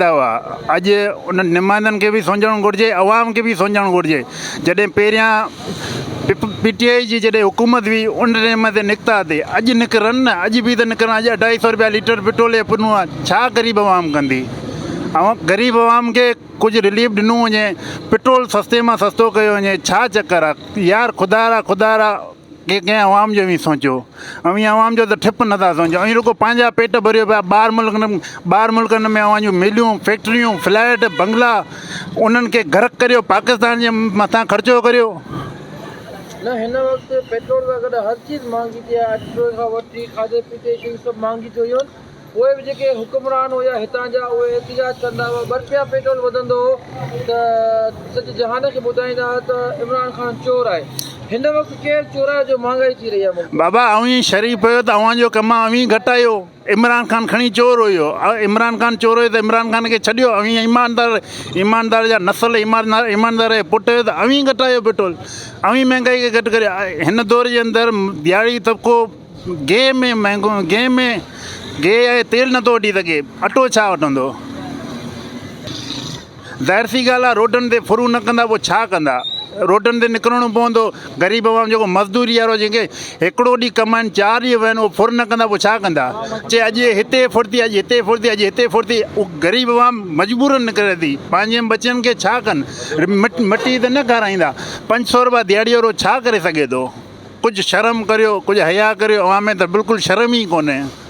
هئا. اڄ انهن نمائندن کي به سمجهڻ گهرجي عوام کي به سمجهڻ گهرجي جڏهن پهريان پي ٽي آء جي جڏهن حڪومت هئي ان ٽائيم تي نڪتا تي اڄ نڪرن نه اڄ به ته نڪرن اڄ اڍائي سو روپيا ليٽر پيٽرول جو پنو آهي ڇا غريب عوام ڪندي غريب عوام کي ڪجهه رليف ڏنو وڃي پيٽرول سستي مان سستو ڪيو وڃي ڇا چڪر آهي يار خدا را خدا را ڪي ڪنهن عوام جو اوهين سوچيو اوهين عوام جو ته ٺپ نٿا سوچو اوهين رڳو پنهنجا پيٽ ڀريو پيا ٻاهر ملڪن ٻاهر ملڪن ۾ اوهان جون مليون فيڪٽريون فليٽ بنگلا انهن کي غرق ڪريو پاڪستان جي مٿان خرچو ڪريو. نه هن وقت پيٽرول سان گڏ هر چيز مهانگي ٿي آهي اٽي کان وٺي کاڌي پيتي جون شيون سڀ مهانگي ٿي ويون آهن. پوء به جيڪي حڪمران هيا هتان جا اهي احتجاج ڪندا هئا ٻه رپيا پيٽرول وڌندو هو ته سڄي جهان کي ٻڌائيندا هئا ته عمران خان چور آهي هن وقت ڪير چور آهي جو مهانگائي ٿي رهي آهي ملڪ ۾. بابا اوهين شريف هيو ته اوهان جو ڪم آهي اوهين گهٽايو عمران خان کڻي چور هيو عمران خان چور هيو ته عمران خان کي ڇڏيو اوهين ايماندار ايماندار جا نسل ايماندار ايماندار جا پٽ هيو ته اوهين گهٽايو پيٽرول اوهين مهنگائي کي گهٽ ڪريو هن دور جي اندر دياڙي طبقو گيهه ۾ مهنگو گيهه ۾ گيهه ۽ تيل نٿو وٺي سگهي اٽو ڇا وٺندو ظاهر سي ڳالهه آهي روڊن تي ڦرون نه ڪندا پوء ڇا ڪندا روڊن تي نڪرڻو پوندو غريب عوام جيڪو مزدوري وارو جنهن کي هڪڙو ڏينهن ڪمائن چار ڏينهن وين اهو ڦر نه ڪندا پوء ڇا ڪندا چي اڄ هتي ڦر ٿي اڄ هتي ڦر ٿي اڄ هتي ڦر ٿي غريب عوام مجبورن نڪري ٿي پنهنجن ٻچن کي ڇا ڪن مٽي ته نه کارائيندا 500 روپيا دياڙي وارو ڇا ڪري سگهي ٿو ڪجهه شرم ڪريو ڪجهه حياء ڪريو اوهان ۾ ته بلڪل شرم ئي ڪونهي.